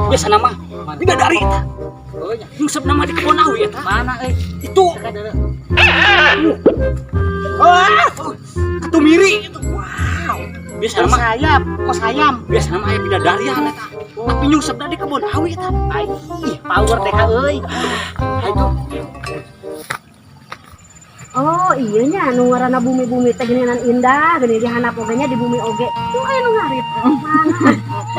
Biasa nama bidadari eta. Nyungsep nama di kebon awi eta. Mana euy? Itu. Wah, ketumiri itu. Wow. Biasa nama Sayap, kos ayam. Biasa nama aya bidadarian eta. Tapi nyungsep di kebon awi eta. Ih, power teh euy. Ayo. Oh iya nya nu ngaranna bumi-bumi teh geuningan indah geuning di handap oge nya di bumi oge. Tuh aya nu ngarit. Mana?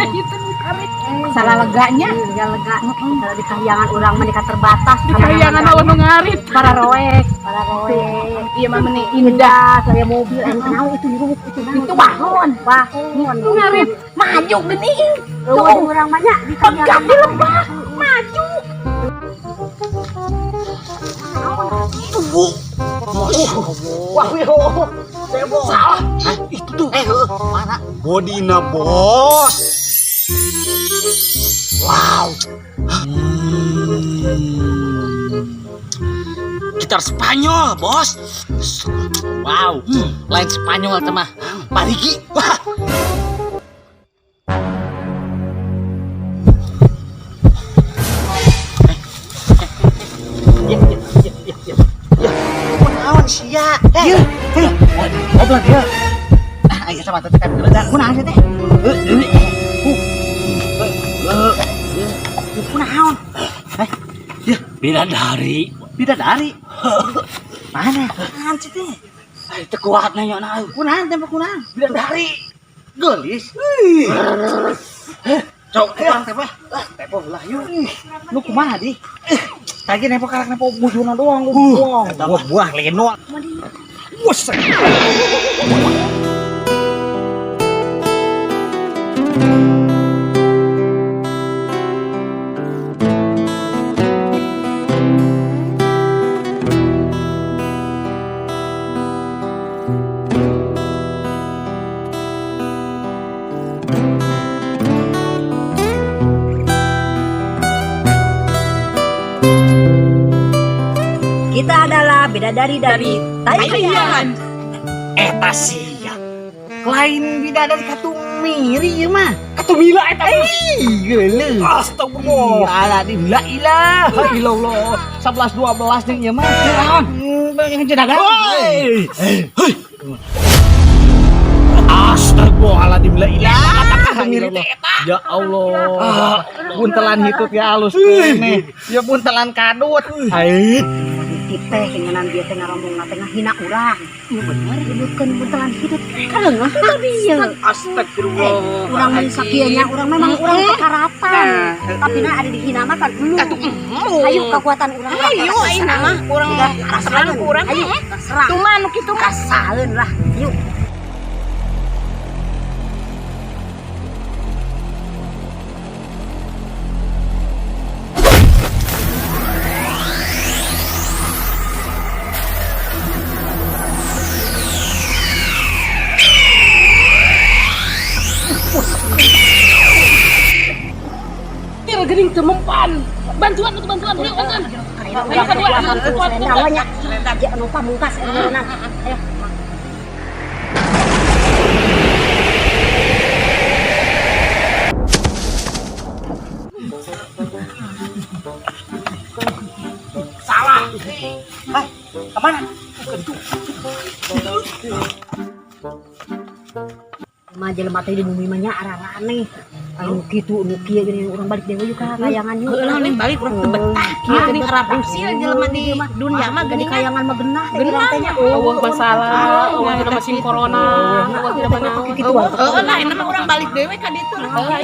Itu nu ngarit. Salah leganya. Lega lega. Kalau di kahyangan urang mah di terbatas. Di kahyangan euweuh nu ngarit. Para roek, para roek. Iya mah meni Indah, saya mobil anu naon itu nyuruk itu naon. Itu wahon. Wahon. Nu ngarit maju geuning. Euweuh urang mah nya di kahyangan. Pegap di lebah, maju. Wah, yo. Salah. Itu tuh. Mana? Bodina bos. Wow. Gitar Spanyol, bos. Wow. Lain Spanyol teh mah. Parigi. Wah. Ya, ya, ya, ya, ya. Ya, kunaon sia? Eh, Hei, goblok ya. Ah, ieu sama teh kan geuleuh. Kunaon sih teh? Kunaon? Eh, Ya, bidadari. Bidadari. Mana? Kunaon sih teh? Ay, teu kuat nanya na. Kunaon teh kunaon? Bidadari. Geulis. Cok, Kurang teh mah. Ah, tepo lah yuk. Nu kumaha di? Tadi nepo karak nepo bujurna doang. Buah, buah, buah leno. Wes. Kita adalah bidadari dari Thailand. Eta sia. Lain bidadari katumiri ieu mah. Katumila eta. Ih, geuleuh. Astagfirullah. Ala di la ilaha illallah. 11 12 jeung ieu mah. Naon? Yang jedagan. Hei. Hei. Astagfirullahaladzim la ilaha illallah. Ya Allah. Buntelan hitut ya alus keneh. Ya buntelan kadut. Hai. Teh kengenan dia teh ngarombong teh ngahina urang. Ieu bener ributkeun buntelan hitut. Kaleungah teh dieu. Astagfirullah. Urang mun sakieu nya urang memang urang teh karatan. Tapi na ada dihina mah kan elu. Ayo kekuatan urang. Ayo ayeuna mah urang serang ku urang. Ayo serang. Tuh mah nu kitu mah. Kasaeun lah. Yuk. Tir geuning teu mempan. Bantuan untuk bantuan, yuk bantuan. Ayo kekuatan selendangnya. Selendang anu pamungkas anu. Ayo. Salah. Hai, kemana? Mah jelema teh di bumi mah nya araraneh. Anu kitu nu kieu geuning urang balik deui yuk ka kayangan yuk. Heeh, nih balik urang teu betah. Kieu geuning usil jelema di dunia mah Di geuning kayangan mah genah teh Genah. urang teh nya. Eueuh masalah, eueuh dina musim corona, eueuh dina naon. Kitu wae. Heeh lah, enak mah urang balik dewe ka ditu. Heeh.